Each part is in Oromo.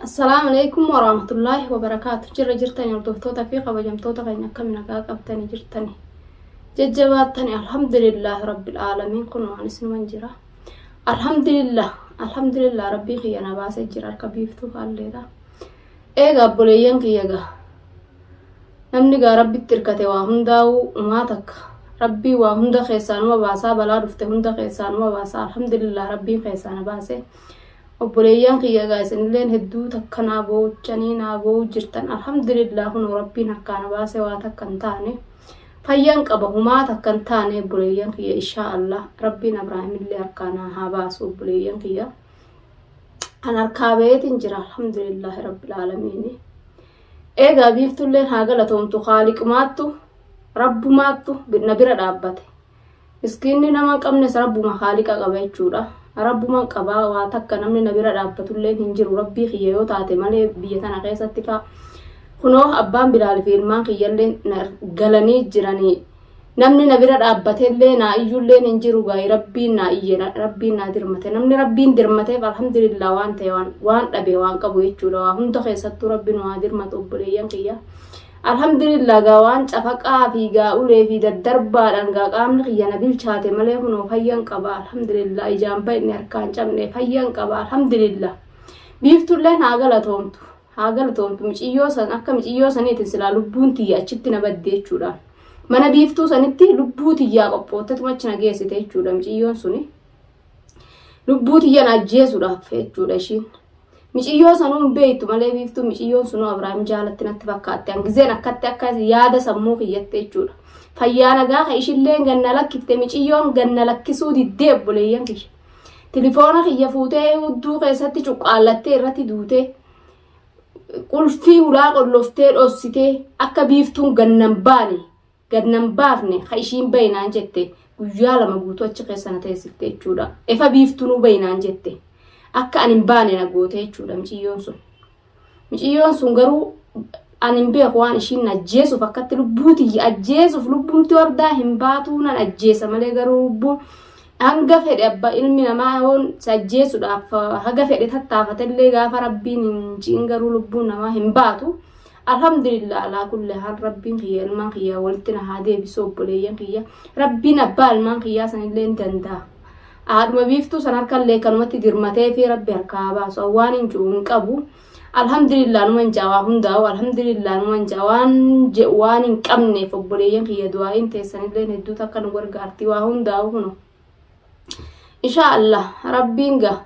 Assalaamu alaikum warahmatullaahi wabarakaatu. Jirra jirtani hordoftoota fi kabajamtoota keenya, akkam nagaa qabtani jirtani? Jajjabaattani? Alhamdulillah rabbil aalamiin. Kun waan isinuman jira. Alhamdulillah, alhamdulillah, rabbii kiyya na baasee jira harka biiftuu faalleedha. Eega obboleeyyan kiyya, gaa namni gaa rabbitti hirkate waa hundaa'uu umaa takka rabbii waa hunda keessaa numa baasaa, balaa dhufte hunda keessaa numa baasaa. Alhamdulillah, rabbiin keessaa na baase. Obboleeyyan kiyya, gaa isinilleen hedduu takka naa boochanii naa boo'u jirtan. Alhamdulillah, kunoo rabbiin harkaa na baase, waa takka hin taane, fayyan qaba, humaa takka hin taane. Obboleeyyan kiyya, inshaa Allah rabbiin Abrahaamillee harkaa naa haa baasu. Obboleeyyan kiyya, an harkaa baheetiin jira, alhamdulillahi rabbil aalamiini. Eegaa biiftulleen haa galatoomtu, kaaliqumaattu rabbumaattu na bira dhaabbate. Miskiinni nama hin qabnes rabbuma kaaliqa qaba jechuudha. Rabbuma qabaa, waa takka namni na bira dhaabbatullee hin jiru rabbii kiyya yoo taate malee biyya tana keessatti faa. Kunoo abbaan Bilaal fi ilmaan kiyyallee na galanii jiranii. Namni na bira dhaabbatellee naa iyyullee hin jiru, gaa'ii rabbiin naa iyye, rabbiin naa dirmate. Namni rabbiin dirmateef alhamdulillah, waan ta'e waan dhabe waan qabu jechuudha. Waa hunda keessattuu rabbi nu haa dirmatu, obboleeyyan kiyya. Alhamdulillah, gaa waan cafaqaa fi gaa ulee fi daddarbaadhaan gaa qaamni kiyya na bilchaate malee kunoo fayyan qaba, alhamdulillah. Ijaan bayne, harkaan cabne, fayyan qaba, alhamdulillah. Biiftulleen haa galatoomtu, haa galatoomtu. Miciyyoo san akka miciyyoo saniitiin silaa lubbuun tiyya achitti na badde jechuudha. Mana biiftuu sanitti lubbuu tiyyaa qophoottetuma achi na geessite jechuudha miciyyoon suni. Lubbuu tiyya na ajjeesuudhaaf jechuudha ishiin. Miciyyoo sanuu hin beektu malee biiftuu miciyyoon sunuu Abiraam jaalatti natti fakkaatti. Hangizeen akkatti akka yaada sammuu kiyyatte jechuudha. Fayyaa nagaa ka ishilleen ganna lakkifte, miciyyoon ganna lakkisuu diddee, obboleeyyan kiyya. Tilifoona kiyya fuutee hudduu keessatti cuqqaallattee irratti duutee, qulfii hulaa qolloftee dhossitee, akka biiftuun gannan baane gannan baafne ka ishiin bayinaan jette guyyaa 2 guutuu achi keessa na teessifte jechuudha. Efa biiftunuu bayinaan jette. Akka ani hin baane na goote jechuudha miciyyoon sun. Miciyyoon sun garuu ani hin beeku waan ishiin na ajjeesuuf akkatti lubbuu tiyya ajjeesuuf, lubbumti wardaa hin baatuu nan ajjeesa malee. Garuu lubbuun hanga fedhe abba ilmi namaa yoon si ajjeesuudhaaf haga fedhe tattaafatellee gaafa rabbiin hin ji'in garuu lubbuun namaa hin baatu. Alhamdulillah alaa kulli haal, rabbiin kiyya ilmaan kiyya walitti na haa deebisu, obboleeyyan kiyya. Rabbiin abbaa ilmaan kiyyaa sanillee hin danda'a. Haadhuma biiftuu san harkallee kanumatti dirmatee fi rabbi harkaa haa baasu. Waan hin jiru hin qabu. Alhamdulillah numan jaa, waa hundaa'u alhamdulillah numan jaa, waan jedhu waan hin qabneef. Obboleeyyan kiyya, du'aa'iin teessanillee hedduu takka nu gargaarti waa hundaa'u kuno. Inshaa Allah rabbiin gaa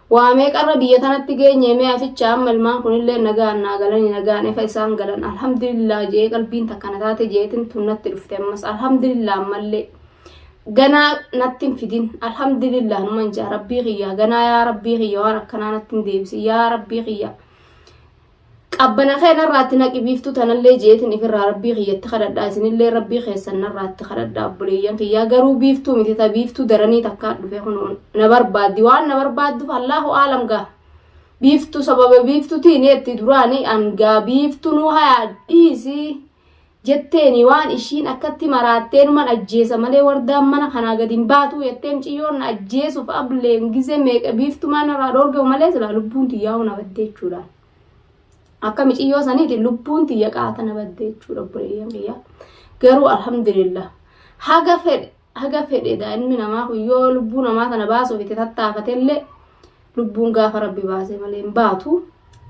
waa meeqarra biyya tanatti geenye mee aficha amma ilmaan kunillee nagaan naa galanii, nagaan ifa isaan galan, alhamdulillah jee qalbiin takka na taate jeetin tun natti dhufte. Ammas alhamdulillah, ammallee ganaa natti hin fidin, alhamdulillah numan jaa. Rabbii kiyya ganaa, yaa rabbii kiyya, waan akkanaa natti hin deebisin, yaa rabbii kiyya, qabbana kee narraatti naqi biiftuu tanallee jeetin ifirraa rabbii kiyyatti kadhadhaa. Isinillee rabbii keessan narraatti kadhadhaa, obboleeyyan kiyyaa. Garuu biiftuu miti, ta biiftuu daranii takkaa dhufe kun na barbaaddi. Waan na barbaadduuf allahu aalam. Gaa biiftuu sababa biiftuutiin itti duraani an gaa biiftuu nu hayaa dhiisi jetteeni, waan ishiin akkatti maraattee numan ajjeesa malee wardaan mana kanaa gadi hin baatu jettee miciyyoon na ajjeesuuf ableen gizee meeqa biiftumaan narraa dhoorgamu malee silaa lubbuun tiyyaa'uu na badde jechuudha. Akka miciyyoo saniiti lubbuun tiyya qaata na badde jechuudha, obboleeyyan kiyya. Garuu alhamdulillah, haga fedhe haga fedhe daa'imni namaa kun yoo lubbuu namaa tana baasuuf itti tattaafatellee lubbuun gaafa rabbi baase malee hin baatu.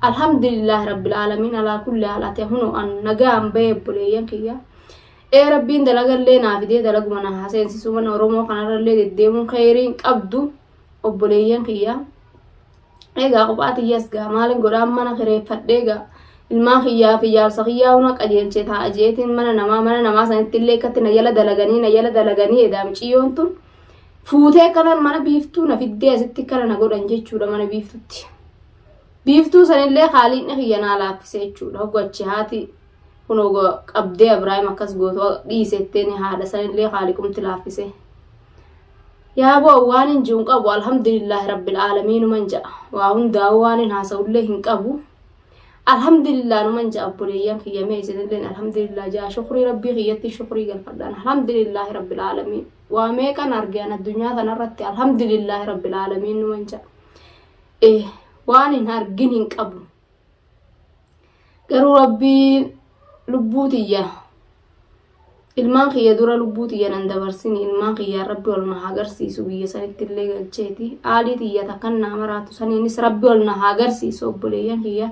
Alhamdulillah rabbil aalamiin alaa kulli haal, ati hunu an nagaan bahee, obboleeyyan kiyya. Ee rabbiin dalagallee naa fidee dalaguma na haa seensisu, mana Oromoo kanarrallee deddeemuun kheyriin qabdu, obboleeyyan kiyya. Egaa kophaa tiyyas gaa maalin godhaan, mana kireeffadhee gaa ilmaan kiyyaa fi jaarsa kiyyaa huna qajeelchee taa'a jeetiin mana namaa sanitti illee akkatti na jala dalaganii, na jala dalaganii edaa miciyyoon tun fuutee kanan mana biiftuu na fiddee asitti kana na godhan jechuudha mana biiftutti. Biiftuu sanillee haaliin kiyya naa laaffise jechuudha. Hoggachi haati kun qabdee Abiraahim akkas gootu dhiisetteen haadha sanillee haaliqumti laaffise. Yaa boo, waan hin jiru hin qabu, alhamdulillahi rabbil aalamiin numan ja'a. Waa hundaa'uu waan hin haasa'ullee hin qabu. Alhamdulillah numan ja'a, obboleeyyan kiyya. Mee isinilleen alhamdulillah ja'a, shukrii rabbii kiyyatti shukrii galfadhaan. Alhamdulillahi rabbil aalamiin. Waa meeqan argaan addunyaa tanarratti, alhamdulillahi rabbil aalamiin numan ja'a. Waan hin argin hin qabu. Garuu Rabbiin lubbuu tiyya ilmaan kiyya dura lubbuu tiyya nan dabarsini, ilmaan kiyyaan Rabbi ol na haa garsiisu, biyya sanitti illee galcheeti aalii tiyya takkan naa maraatu saniinis Rabbi ol na haa garsiisu. Obboleeyyan kiyya,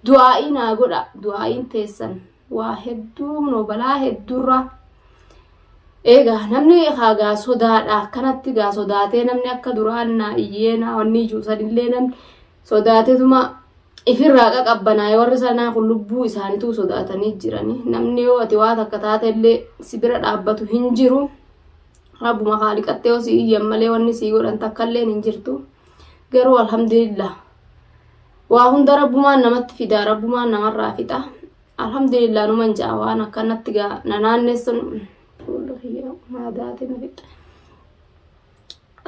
du'aa'ii naa godha. Du'aa'iin teessan waa hedduu no balaa hedduurra eegaa. Namni gaa sodaadha, akkanatti gaa sodaatee namni akka duraan naa iyyee naa wanni ijuu sanillee namni sodaatetuma ifirraa qaqabbanaa'e. Warri sanaa kun lubbuu isaaniitu sodaatanii jirani. Namni yoo ati waa takka taate illee si bira dhaabbatu hin jiru. Rabbuma haaliqattee yoo si iyyan malee wanni sii godhan takka illee hin jirtu. Garuu alhamdulillah, waa hunda rabbumaan namatti fidaa, rabbumaan namarraa fixa. Alhamdulillah numan ja'a. Waan akkanatti gaa na naannessun maadaate na fixa.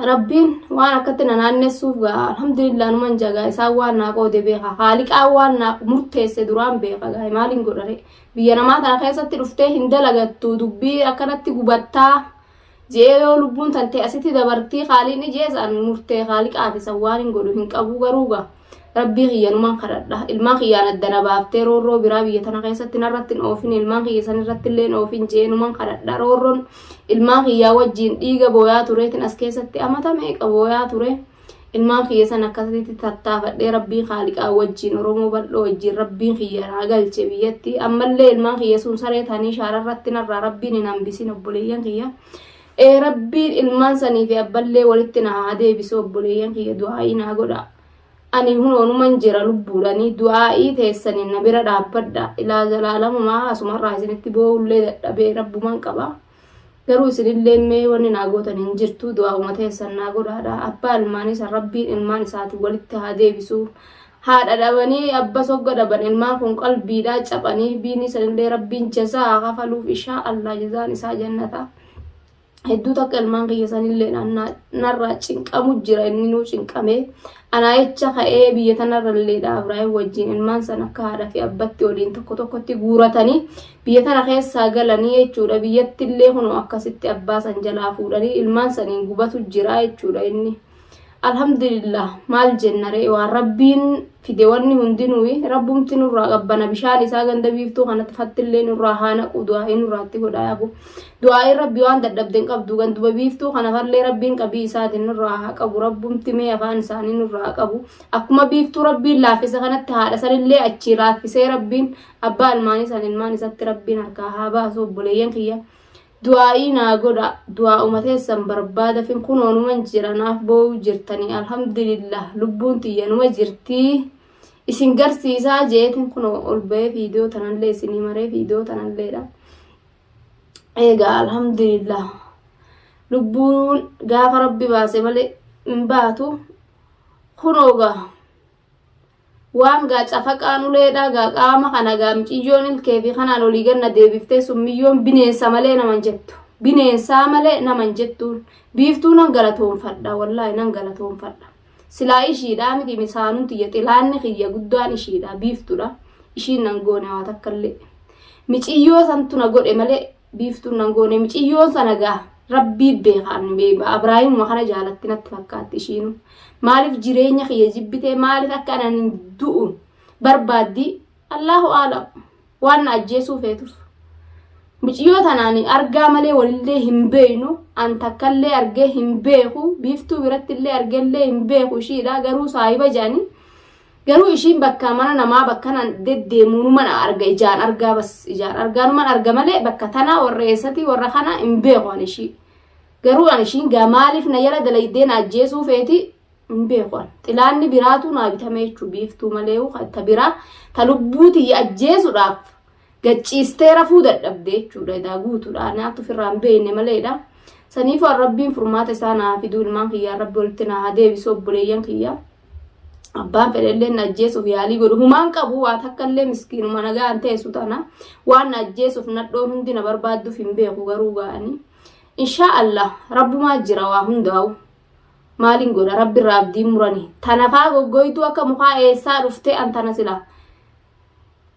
Rabbiin waan akkatti na naannessuuf gaa alhamdulillah numan ja'a. Isaan waan naa qoode beeka, haaliqaa waan naa murteesse duraan beeka. Gaa maaliin godhare? Biyya namaa tana keessatti dhuftee hin dalagattu, dubbii akkanatti gubattaa jee yoo lubbuun tante asitti dabartii haaliin ijeesaan murtee haaliqaati. San waan hin godhu hin qabu. Garuu gaa Rabbii kiyya numan kadhadha, ilmaan kiyyaan addana baaftee roorroo biraa biyya tana keessatti narratti hin oofin, ilmaan kiyya san irratti illee hin oofin jee numan kadhadha. Roorroon ilmaan kiyyaa wajjiin dhiiga booyaa tureetiin as keessatti amata meeqa booyaa ture. Ilmaan kiyya san akkasitti tattaafadhee Rabbiin haaliqaa wajjiin, Oromoo bal'oo wajjiin Rabbiin kiyya naa galche biyyatti. Ammallee ilmaan kiyya sun saree ta'anii shaararratti narraa Rabbiin hin hambisin. Obboleeyyan kiyya, ee Rabbiin ilmaan sanii fi abballee walitti na haa deebisu. Obboleeyyan kiyya, du'aa'ii naa godha. Ani hunoonuman jira lubbuudhanii, du'aa'ii teessaniin na bira dhaabbadha. Ilaa zalaalamumaa asumarraa isinitti boo'ullee dadhabee, rabbuman qaba. Garuu isinillee mee wanni naa gootan hin jirtu, du'aa'uma teessan naa godhaadha. Abbaa ilmaanii san Rabbiin ilmaan isaatiin walitti haa deebisu. Haadha dhabanii, abba sogga dhaban, ilmaan kun qalbiidhaa caphanii biinii sanillee Rabbiin jazaa haa kafaluuf, ishaa Allah jazaan isaa jannata. Hedduu takka ilmaan kiyya sanillee narraa cinqamu jira. Inni nuu cinqame anaa jecha ka'ee biyya tanarralleedha. Ibraahim wajjin ilmaan san akka haadha fi abbatti waliin tokko tokkotti guuratanii biyya tana keessaa galanii jechuudha. Biyyattillee kunoo akkasitti abbaa san jalaa fuudhanii ilmaan saniin gubatu jira jechuudha inni. Alhamdulillah, maal jenna ree? Waan Rabbiin fide wanni hundinuu Rabbumti nurraa qabbana. Bishaan isaa ganda Biiftuu kanatti fattillee nurraa haa naqu. Du'aa'ii nurraatti godhaa yabu. Du'aa'iin Rabbi waan dadhabde hin qabdu. Ganduma Biiftuu kana fallee Rabbiin qabii isaatiin nurraa haa qabu. Rabbumti mee afaan isaanii nurraa haa qabu. Akkuma Biiftuu Rabbiin laaffise kanatti haadha sanillee achii laaffisee Rabbiin abbaa ilmaanii san ilmaan isatti Rabbiin harkaa haa baasu. Obboleeyyan kiyya, du'aa'ii naa godha, du'aa'uma teessan barbaada fin. Kunoo numan jira, naaf boo'uu jirtanii. Alhamdulillah, lubbuun tiyya numa jirtii. Isin garsiisaa jeetin kunoo ol ba'ee viidiyoo tanallee isinii maree viidiyoo tanalleedha. Egaa alhamdulillah, lubbuun gaafa Rabbi baase malee hin baatu. Kunoo gaa waan gaa cafaqaan uleedha gaa qaama kana gaa miciyyoon ilkee fi kanaan olii ganna deebiftee summiyyoon bineensa malee naman jettu, bineensaa malee naman jettuun. Biiftuu nan galatoonfadha, wallaahi nan galatoonfadha. Silaa ishiidha miti misaanuun tiyya, xilaanni kiyya guddaan ishiidha, Biiftuudha. Ishiin nan goone waa takkallee. Miciyyoo santu na godhe malee Biiftuun nan goone. Miciyyoon sana gaa Rabbii beekaan Abrahaimuma kana jaalatti natti fakkaatti ishiinu. Maaliif jireenya kiyya jibbitee, maaliif akka anan hin du'u barbaaddi? Allahu aalam, waan na ajjeesuu feetuuf. Miciyyoo tanaan argaa malee walillee hin beeknu, an takkallee argee hin beeku, Biiftuu biratti illee argellee hin beeku ishiidha. Garuu saahiba jedhanii, garuu ishiin bakka mana namaa bakka nan deddeemuu numan arga, ijaan argaa, bas ijaan argaa numan arga malee bakka tanaa warra eessatii warra kana hin beeku an ishii. Garuu an ishiin gaa maaliif na jala dalaydee na ajjeesuu feeti hin beeku an. Xilaanni biraatu naa bitame jechuu, Biiftuu malee ta biraa ta lubbuu tiyya ajjeesuudhaaf gacciistee rafuu dadhabde jechuudha. Edaa guutuudha naatu ofirraa hin beekne maleedha. Saniifuu an Rabbiin furmaata isaa naa fiduu, ilmaan kiyyaan Rabbi walitti naa haa deebisu. Obboleeyyan kiyya, abbaan fedhellee na ajjeesuuf yaalii godhu humaan qabu waa takka illee, miskiinuma nagaan teessu tana waan na ajjeesuuf nadhoon hundi na barbaadduuf hin beeku. Garuu ga'anii inshaa Allah Rabbumaa jira waa hundaa'u. Maaliin godha? Rabbi irraa abdii muranii tanafaa goggoytuu akka mukaa eessaa dhuftee an tana sila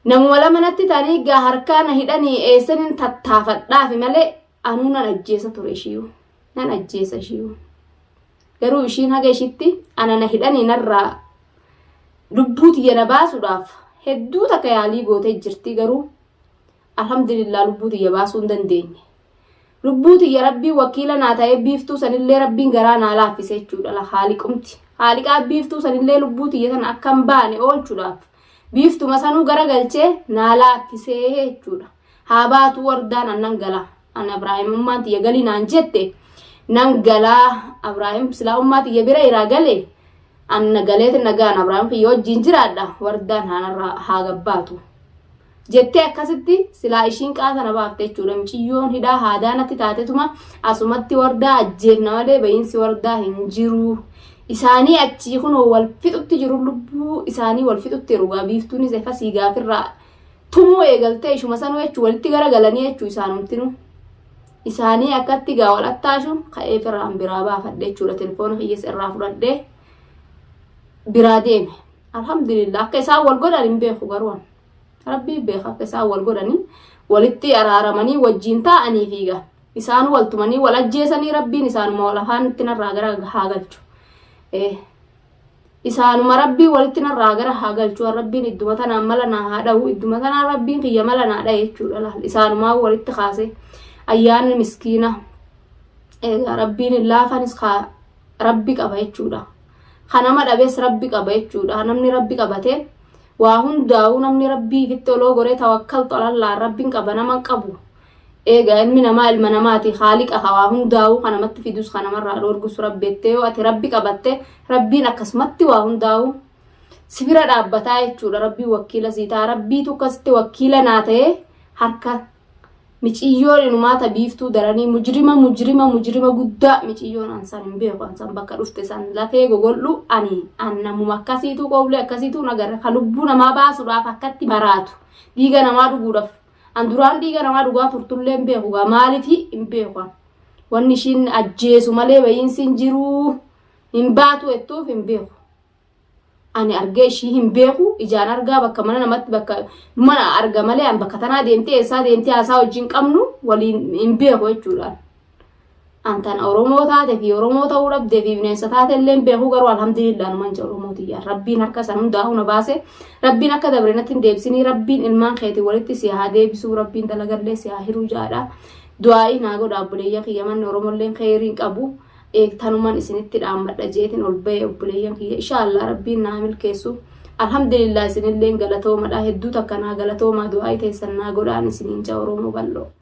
namuma lama natti ta'anii gaa harkaa na hidhanii eessanin tattaafadhaafi malee anuu nan ajjeesa ture ishiyyuu, nan ajjeesa ishiyyuu. Garuu ishiin haga ishitti ana na hidhanii narraa lubbuu tiyya na baasuudhaaf Hedduu takka yaalii gootee jirti garuu alhamdulillah lubbuu tiyya baasuu hin dandeenye. Lubbuu tiyya rabbiin wakiila naa ta'ee biiftuu sanillee rabbiin garaa naa laaffise jechuudha. La haaliqumti. Haaliqaa biiftuu sanillee lubbuu tiyya tana akka hin baane oolchuudhaaf biiftuma sanuu gara galchee naa laaffisee jechuudha. Haa baatuu wardaan an nan gala. An Abraahim ummaan tiyya galii naan jette nan galaa. Abraahim silaa ummaa tiyya bira iraa galee an galeeti nagaan Abraahim kiyya wajjin jiraadha wardaan haanarraa haa gabbaatu. Jettee akkasitti silaa ishiin qaata na baafte jechuudha. Miciyyoon hidhaa haadaa natti taatetuma asumatti wardaa ajjeefna malee bahiinsi wardaa hin jiru. Isaanii achii kunoo wal fixutti jiru lubbuu isaanii wal fixutti jiru gaa biiftuunis efasii gaafirraa tumuu eegaltee ishuma sanuu jechuu walitti garagalanii jechuu isaanumtinuu. Isaanii akkatti gaa wal attaashu ka'ee firaan biraa baafadhe jechuudha. Telefoona kiyyas irraa fudhadhee biraa deeme. Alhamdulillah akka isaan wal godhan hin beeku garuu an. Rabbii beeka akka isaan wal godhanii walitti araaramanii wajjin taa'anii fiiga. Isaan wal tumanii wal ajjeesanii rabbiin isaanuma wal afaanitti narraa gara haa galchu. Isaanuma rabbii walitti narraa gara haa galchu. Rabbiin idduma tanaan mala naa haa dha'u. Idduma tanaan rabbiin kiyya mala naa dha'e jechuudha laal. Isaanumaa walitti kaase ayyaanni miskiina. Egaa rabbiin hin laafanis kaa rabbi qaba jechuudha. Ka nama dhabes rabbi qaba jechuudha. Namni rabbi qabate waa hundaa'uu namni rabbii ifitti oloo goree tawakkaltu alallaan rabbiin qaba nama qabu. Eega ilmi namaa ilma namaati haaliqa ka waa hundaa'uu ka namatti fidus ka namarraa dhoorgus rabbi jettee yoo ati rabbi qabatte rabbiin akkasumatti waa hundaa'uu si bira dhaabbataa jechuudha. Rabbiin wakkiila sii ta'a. Rabbiitu akkasitti wakkiila naa ta'ee harka Miciyyoon inumaa ta biiftuu daranii mujrima mujrima mujrima guddaa miciyyoon an san hin beeku an san bakka dhufte san lafee gogoldhu ani an namuma akkasiituu qowlee akkasiituu nagarra ka lubbuu namaa baasuudhaaf akkatti maraatu dhiiga namaa dhuguudhaaf an duraan dhiiga namaa dhugaa turtullee hin beeku gaa maalifi hin beeku an wanni ishiin ajjeesu malee bahiinsi hin jiruu hin baatu jettuuf hin beeku. Ani argee ishii hin beeku ijaan argaa bakka mana namatti bakka mana arga malee an bakka tanaa deemtee eessaa deemtee haasaa wajjin qabnu waliin hin beeku jechuudha. An tan Oromoo taate fi Oromoo ta'uu dhabdee fi bineensa taate illee hin beeku garuu alhamdulillah numan jira Oromoo tiyya. Rabbiin harka san hundaa huna baase rabbiin akka dabre natti hin deebisinii rabbiin ilmaan keetii walitti si haa deebisuu rabbiin dalagallee si haa hiruu jaadha. Du'aa'ii naa godha obboleeyyan kiyya manni Oromolleen keeyriin qabu. Tanuman isinitti dhaammadha jeetin ol bahe obboleeyyan kiyya insha Allah rabbiin naa milkeessu alhamdulillah isinilleen galatoomadha hedduu takka naa galatoomaa du'aa'ii teessan naa godhaan isiniin ja Oromoo bal'oo.